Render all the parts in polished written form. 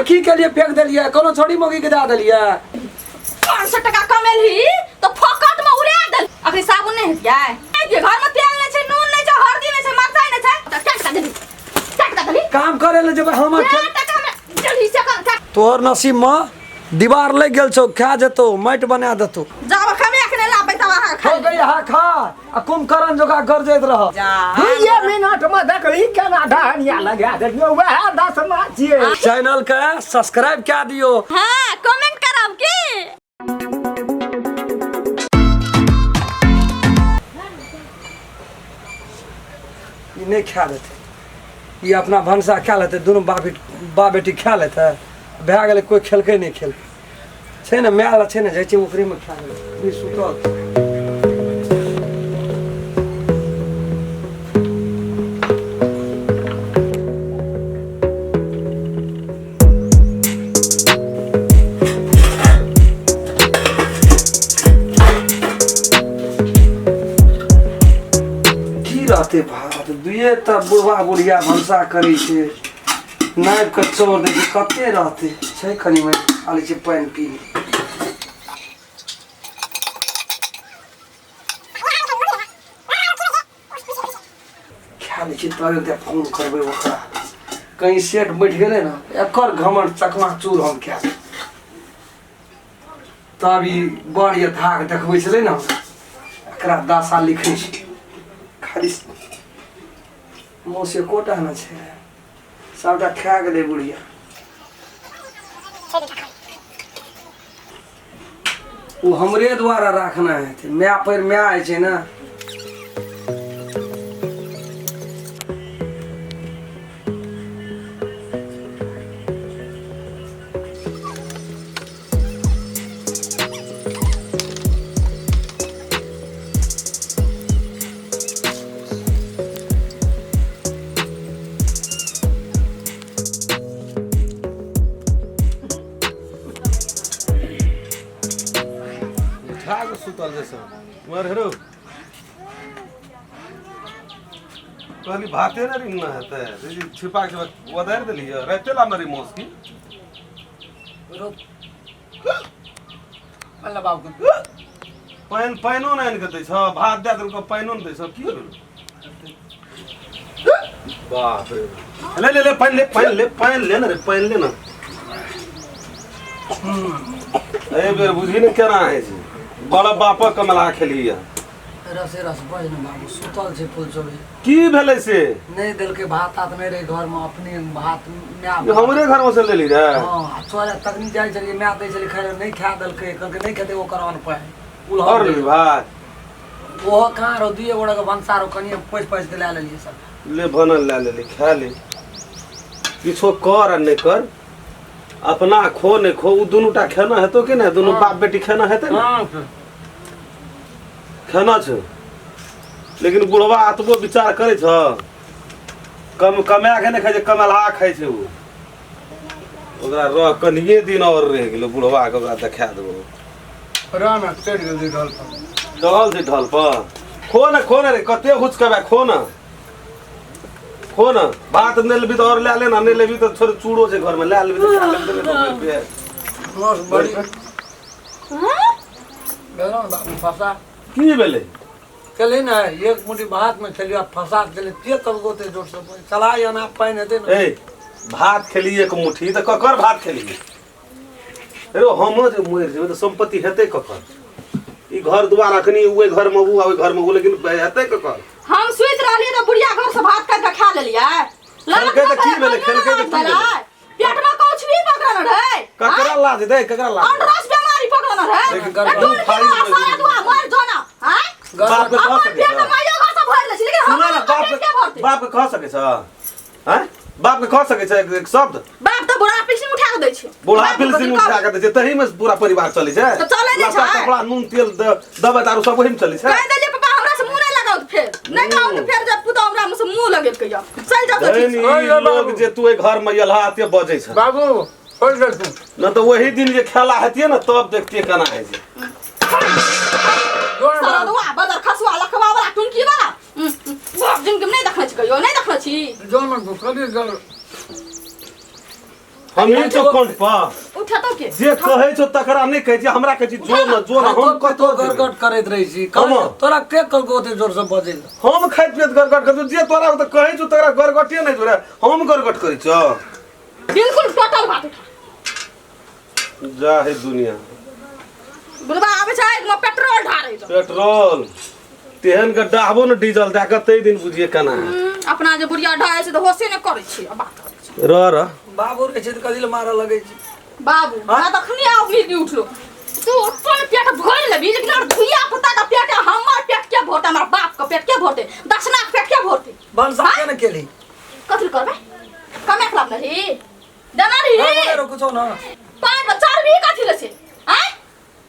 आ की केलिए फेंक देलिए कोनो छोड़ी मोगी के दे देलिए। 500 टका कमेलही तो फोकट में उड़ा देल। अखनी साबुन नहीं हेतियै नहीं, घर में तेल नहीं छै, नून नहीं छै, हल्दी नहीं छै, मरचाई नहीं छै, त क्या टका देली, क्या टका देली? काम करे ले जेबै हम। क्या टका में देली से कर क्या? तोहर नसीब में दीवार लग गेल छौ, खा जेतौ माटि बना देतौ। जाब कमे अखने लाबै तब अहाँ हो खा गई हा खा आ कुंभकर्ण जोका गरजैत रह। दुइये मिनट में देखली केना ढहनिया लगा देलियो, वएह दसमा छियै। चैनल के सब्सक्राइब कए दियो। हाँ, कमेंट करब की। ई नहीं खा देते, ई अपना भनसा खा लेते, दुनू बाप बाप बेटी खा लेते, भए गेलै। कोई खेलकै नहीं खेलकै छै ने, माय लग छै ने, जाइ छै ओकरे में खा लेबै। ई सुतल की रहते भात दुए तऽ बुढ़वा बुढ़िया भनसा करै छै, नापि कऽ चौर दै छै, कते रहते छै? कनि मनि खा लै छै, पानि पी ली। खा लै छी तब एकटा फोन करबै ओकरा, कहीं सेट बैठ गेलै ने एकर घमंड चकमा चूर हम कए देबै। तब ई बड़ ये धाक देखबै छलै ने हमरा, एकरा दशा लिखै छै। खाली मौस एकोटा ने छै, सबटा खा गेलै बुढ़िया। ओ हमरे द्वारा राखना हेतै, माय पर माय होइ छै ने। उठा के सुतल जैसे मर हेरो कहली भाते ने रिंगना हेतै दीदी, छिपा के ओदारि देलियै राइते ला मरी मौस की पानि पानिओ नहि आनि कऽ दै छह, भात दए देलकौ पानिओ नहि दै छह, की भेलौ? बाप रे, ले ले ले पानि ले, पानि ले, पानि ले ने रे, पानि ले ने। एहि बेर बुझी ने केना होइ छै, बड़ बापक कमला खेलियै। रसे रस बज ने बाबू, सुतल छै फुलचोरी। की भेलै से? नहि देलकै भात तात नहि रहै घरमे, अपने भात माय ई हमरे घरमे से लेली रे। हँ, आ चोरे तखनी जाइ छलियै, माय दै छलियै खाय लए, नहि खा देलकै, कहलकै नहि खेतै ओकर अन्न पानि। और लेली भात? ओहो कहाँ रहो, दुइए गोड़ा के भनसा रहो, कनिए पैस पैस के लए लेलियै सब। ले बनल लए लेली, खा ले। किछो कर आ नहि कर, अपना खो नहि खो, ओ दुनू टा खेना हेतौ कि नहि? दुनू बाप बेटी खेना हेतै ने? खेना छौ, लेकिन बुढ़वा एतबो विचार करै छ, कम कमा के नहि खाइ छै, कमलहा खाइ छै ओ। ओकरा रह कनिए दिन और रहि गेलै बुढ़वा के, ओकरा देखा देबो। राना चढ़ि गेल ढल पर। चढ़ल छै ढल पर। खो ने, खो ने रे, कते हुचकबै, खो ने, खो ने। भात नहि लेबी तऽ और लए ले ने, नहि लेबी तऽ छोड़, चूड़ो छै घरमे, लए लेबी तऽ खा लेबी, तऽ नहि तऽ पेट। बस बड़ी भेलौ ने बाबू फसा। की भेलै? खेली ने एक मुट्ठी भात में खेलियो आ फसा के खेली के तब गोते जोर से चला आना पानि हेतै ने। ए भात खेली एक मुट्ठी तऽ ककर भात खेली रो? हम जे मरि जेबै तऽ सम्पत्ति हेतै ककर? ई घर दुआर अखनी ओहि घर में ऊ आ ओहि घर में ऊ, लेकिन हेतै ककर? हम सुति रहलियै तऽ बुढ़िया घर से भात काटि कऽ खा लेलियै। खेलकै तऽ की भेलै? खेलकै तऽ की भेलै? पेट में कौछवी पकड़ल रहै। ककरा लाज दै, ककरा लाज? अंडरस बीमारी पकड़ल रहै। देख, ए, टूट के फाड़ि सारा दुआ मर जो ना, आँय? बाप के कह अपन सकै पेट छ? माइयो घर से भरि लै छै, लेकिन सुन हमर ने, बाप पेट के भरतै? बाप के कह सकै छ? आँय, बाप के कह सकै छ एक एक शब्द? बाप तऽ बुढ़ा पिलसिन उठा के दै छै। बूढ़ा बाप के पिलसिन कथी उठा कहबै? के दै छै, तही में पूरा परिवार चलै छै। तऽ चलै नहि लत्ता छै। कपड़ा नून तेल दवाई दारू सब ओही में चलै छै। कहि देलियै पापा हमरा से मुंह नहि लगाउ तऽ फेर नहि कहू तऽ फेर जब पुतहु हमरा मुँह से मुँह लगेलकै यऽ चलि जाउ तऽ ठीक धनि छै। ई लोग जे तू एहि घर में अयलहा एते बजै छ। बाबू छोड़ि दे तू। न तऽ वही दिन जे खेला हेतियै ने तब देखतियै केना होइ छै। जोर बाबू। सरदुआ बदर खसुआ लखवा वाला टुनकी वाला बाप जिनके नहि देखने छी, कहियो नहि देखने छी। जोर में कभी जोर। हम ही छौ कंठ पर उठेतो के जे कहै छौ तकरा नहि कहै छी हमरा कहै छी जो न जो न हम कतौ जेबै। गड़गड़ करैत रहै छी हम? तोरा के कहलको ओते जोर से बजै लए? हम खाइत पियत गड़गड़ करै छौ जे तोरा ओतऽ कहै छौ तकरा गड़गटे नहि जोड़े हम गड़गड़ करै छौ बिल्कुल टोटल बात उठा जा हे दुनिया बुलबा आबै छै आगिमे पेट्रोल ढारै छै पेट्रोल तेहन के डाहबो ने डीजल दए कऽ ताहि दिन बुझिए केना अपना जे बुढ़िया ढारै छै तऽ होशे नहि करै छी आ बात करै छै रह रह बाबू रहै छै तऽ कथी लए मारऽ लगै छै बाबू हमरा तखने आब नींद उठलो तू अपन पेट भरि लेबी लेकिन और धिया पुता के पेट हमर पेट के भरतै हमर बाप के पेट के भरतै दक्षिणा के पेट के भरतै भनसा के ने केली कथी करबै कमे खराब नहीं देना रही हाँ, कुछो ना पाँच बच्चा भी कथी ले छै आँय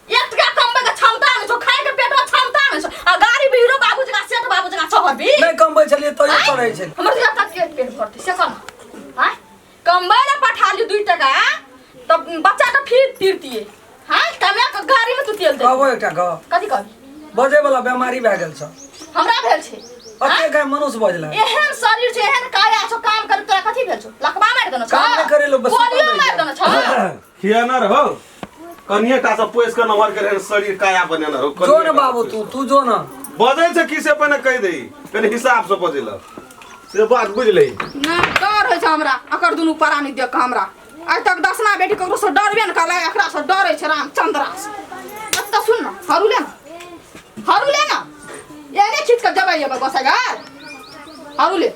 एक टका कमबै के क्षमता नहि छौ खाय के पेट में क्षमता नहि छौ आ गाड़ी भी हीरो बाबू जकाँ सेठ बाबू जकाँ चढ़ भी नहीं कमबै छलियै तैयो चढ़ै छलियै हमर धिया पुता के पेट भरतै से कह आँय कमबै लए पठा लियौ 2 टका तब बच्चा के फिर तीरतियै हाँ कमे के गाड़ी में तू तेल दे कहबो एकटा गप कथी कहबी बजै वाला बेमारी भए गेल छ हमरा भेल छै अते गाय मनुष्य बजला एहन शरीर छै एहन काया छौ काम कर तोरा कथी भेल छौ लकवा मारि देने छौ काम नहि करै लए बस पोलियो सुतल मारि देने छौ खियाना रहो कनिए टा से पोसि कऽ नमहर के शरीर काया बनेने रहो जो ने बाबू तू तू जो ने बजै छै की से पहिने कहि दही कनि हिसाब से बजै लए से बात बुझि लही नहि डर होइ छै हमरा एकर दुनू प्राणी देख कऽ हमरा आइ तक दसना बेटी ककरो से डरबे ने करलै एकरा से डरै छै रामचंद्रा से एतऽ सुन ने हरू ले ने हरू ले ने एने खींच कऽ जबै एबै गोसाइ घर हरू ले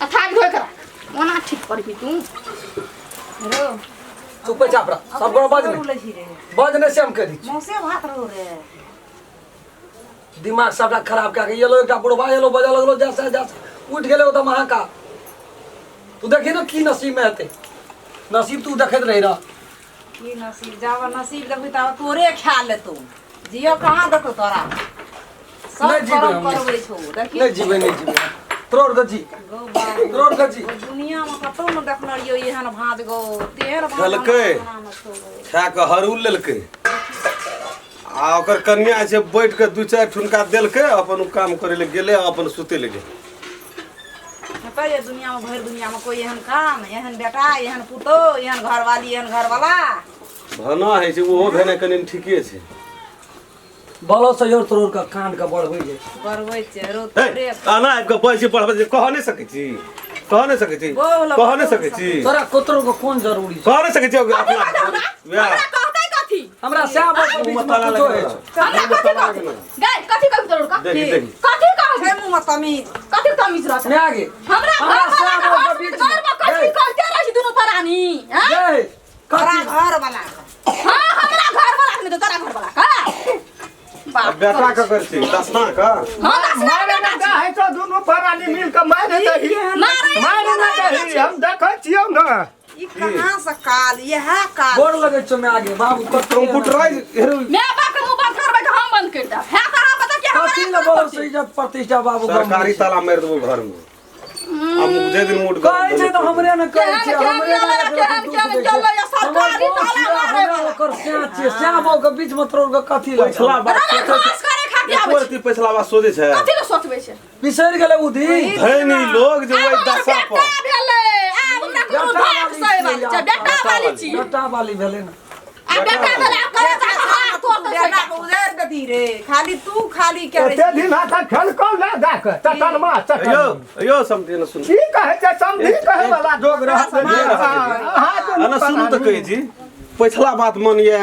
आ थाक धोइ कऽ राख ओना ठीक करबी तू रो चुपे चाप रह सब गोड़ा बज लै नहीं छी रे बज नहीं से हम कह दी मौसे भात रहो रे दिमाग सबटा खराब कए के एलो एकटा बुढ़बा एलो बजऽ लगलो जैसे जैसे उठि गेलै ओतऽ महाका तू देखी ने की नसीब में हेतै नसीब तू देखैत रही रह की नसीब जाब नसीब देखबी ताब तोरे खा लेतौ जियो कहाँ देतौ तोरा सब नहि जीबै करम हम। करबै छौ देखी नहि जीबै नहि जीबै तोर गजी गौ बाबू तोर गजी ओ दुनिया में कतौ ने देखने रहियो एहन भाँज गौ तेहन भाँज खेलकै। हमरा अंगना मे छौ गौ। खा कऽ हरुल लेलकै आ ओकर कन्या जे बैठ कऽ दू चारि ठुनका देलकै अपन ओ काम करै लए गेलै आ अपन सुतै लए गेलै हेतै ये दुनिया में भरि दुनिया में कोई एहन काम एहन बेटा एहन पुतोह एहन घरवाली एहन घरवाला भना होइ छै ओहो भेनाइ कनि ठीके छै बलो से जोर तोड़ के कान के बढ़बै जाइ छै बढ़बै छै रो हे, तोरे आना आबि कऽ बैसी पढ़बै छै कह नहि सकै छी कह नहि सकै छी बोल, कह नहि सकै छी तोरा कोतरो के कोन जरूरी छै कह नहि सकै छी कथी अपना कहतै हमरा वएह हमरा कहतै कथी हमरा सएह बात के बीच मुँह में में ताला कुछो लगेने होइ रह। छै हमरा कथी कहतै गै कथी कहबी तोरा का देखी देखी कथी कहबी छै मुँह में तमीज कथी तमीज रहतै मैं आगे हमरा हमरा घर सएह वाला बात के के बीच घर में कथी में कहते रहै छी दुनू प्राणी हैं गै तोरा कथी घर वाला हाँ हमरा घर वाला के नहीं तो तोरा घर वाला का आ बेटा ककर छी दसना का हाँ दसना मारे बेटा ने चाहे तो दुनू प्राणी मिल के मारे दही मारे मारे ने दही हम देखै छियौ ने ई कहाँ से काल इएह काल गोर लगै छौ मैं आगे बाबू कथी कंप्यूटराइज मैं बाप के मुंह बंद करबै के हम बंद कर देब है तोरा पता के हमरा कथी लए बोलो से इज्जत प्रतिष्ठा बाबू सरकारी ताला मारि देबो घर में आब जे दिन मूड कहै छै तऽ हमरे ने कहै केहन छै केहन हमरे ने केहन केहन केहन चलैया, सरकारी ताला मारै वाला। ओकर स्याह छियै स्याह बाबू के बीच में तोड़ के कथी लए पैछला बात रंगा सोचै घास करे खातिर एको आबै छै रत्ती पैछला बात सोचै छै कथी लए सोचबै छै बिसरि गेलै उ दिन धनी लोग जे आब ओहि हमर दशा बेटा पर भेलै आब हमरा कोनो बेटा भाग वाली सही वाली छियै छै बेटा वाली छी बेटा वाली भेलै ने आ बेटा भेलै आब करे जा हाथ तोड़तै बेटा के उजाड़ि देती रे खाली तू खाली करे एते दिन हाथ खेलकौ ना जाके चटनमा चटन यौ यौ समझे न सुन की कहै छै समझी कहै वाला जोग रहत अहाँ ना सुनू तऽ कहै छी पैछला बात मन ये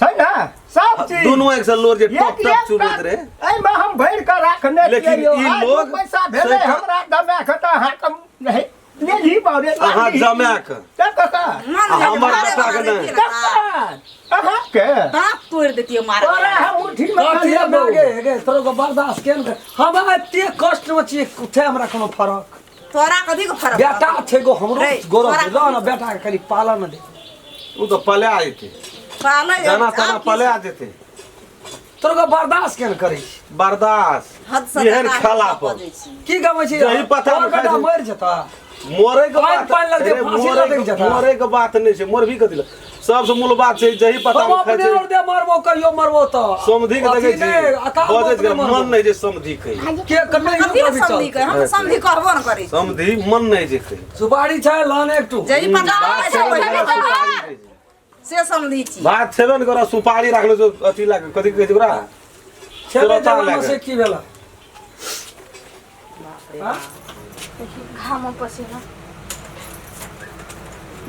छै ने सब चीज दुनू एक से लोर जे एक टप टप एक चुबैत रहे एहिमे हम भरि कऽ राखने लेकिन छियै यौ। ई आइ दू लोग पैसा भेलै सरकार- हमरा जमा कऽ तऽ अहाँ कम नहीं लेली बाबरे अहाँ जमा कऽ तऽ कका मन आ हमर बेटा के नहि। कका अहाँके दाँत तोड़ि देतियै मारे तोरा हम मुट्ठी मे कथी खा लए लेबौ। गे गे तोरो के बर्दाश्त केन कर हम एते कष्ट में छियै कुथे हमरा कोनो फरक तोरा कथी के फरक बेटा छै गो हमरो रे, गौरव तोरा छै। ल न बेटा के कनि पालन दे ओ तऽ पला जेतै पालै जाना ताना आब की पला जेतै तोरो के बर्दाश्त केन करै छी बर्दाश्त हद से एहन ज्यादा खेला हम पर बजै छी। की गमै छी जही पता तोहर मे खाइ बेटा छै। मरि जेता मरे के पानि बात पानि लगतै, अरे, फांसी मरे लगतै के- जकरा। मरे के बात नहि छै मरभी कथी लए सबसे मूल बात छै जही पता हम मे खाइ अपने छै और दे मरबो कहियो मरबो तऽ समधी के अथी देखै छी नहि, अकाल बजै मौत छै नहि मरबो। मन नहि छै समधी के के कन्ने कथी यो लए भी समधी चल के हम तऽ समधी कहबो न करै छी। समधी मन नहि छै कहै सुपारी छै लान एक टू जही पता बात छै छेबे वही ने करै, पता। सुपारी छै। से समधी छी बात छेबे ने करै सुपारी राखले जो अथी लागे कथी कहै छै ओकरा छेबे सुरता जमाना लागे। से की भेला हाँ? घाम पसीना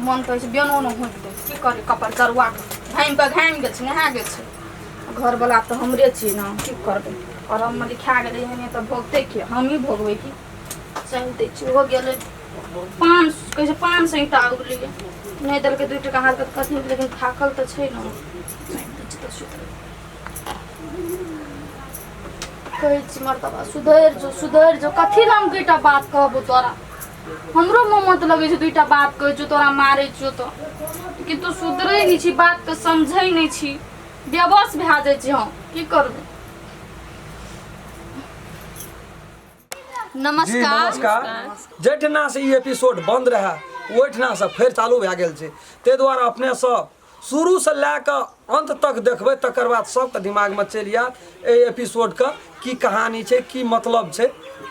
मन तऽ बेनो न होइत दे की करी कपड़ दरुआ घामि कऽ घामि गेल छै नहा गेल छै घरवला तऽ हमरे छी ने की करबै और हम लिखा गेलै एहने तऽ भोगतै के हमही भोगबै की सही दै छी हो गेलै पाँच कहै छै 500 ईंटा उगलियै नहि देलकै 2 टका हाथ कथी लेकिन थाकल तऽ छै ने सही दै छी तऽ सुति कहै छी मर्दबा सुधरि जो सुधरि जो कथी लए हम दुइटा बात कहबो तोरा हमरो ममत लगै छै दुइटा बात कहै छियौ तोरा मारै छियौ तऽ लेकिन तू सुधरै नहि छी बातके समझै नहि छी बेबस भए जाइ छी हम की करबै जी नमस्कार नमस्कार जाहिठिना से ई एपिसोड बंद रहए ओहिठिना से फेर चालू भए गेल छै ताहि दुआरे अपने सब शुरूसँ लए कऽ अन्त तक देखबै तकर बाद सबके दिमागमे चलि आयत एहि एपिसोडके की कहानी छै की मतलब छै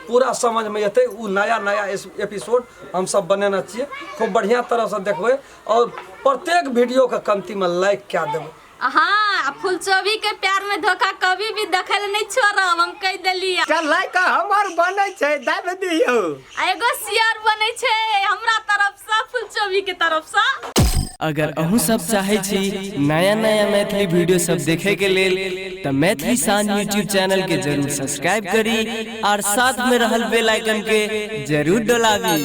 पूरा समझमे एतै ओ नया नया एपिसोड हमसब बनेने छियै खूब बढ़िआँ तरहसँ देखबै आओर प्रत्येक वीडियोके कमतीमे लाइक कए देबै हाँ आ फुलचोभी के प्यार में धोखा कभी भी देखल नहीं छोड़ब हम कह देली चल लाइक हमर बनै छै दाबि दियौ आ एगो शेयर बनै छै हमरा तरफ से फुलचोभी के तरफ से। अगर अहूँ सब चाहे छी नया नया मैथिली वीडियो सब देखे के लेल त मैथिली शान यूट्यूब चैनल के जरूर सब्सक्राइब करी और साथ में रहल बेल आइकन के जरूर डोलाबी।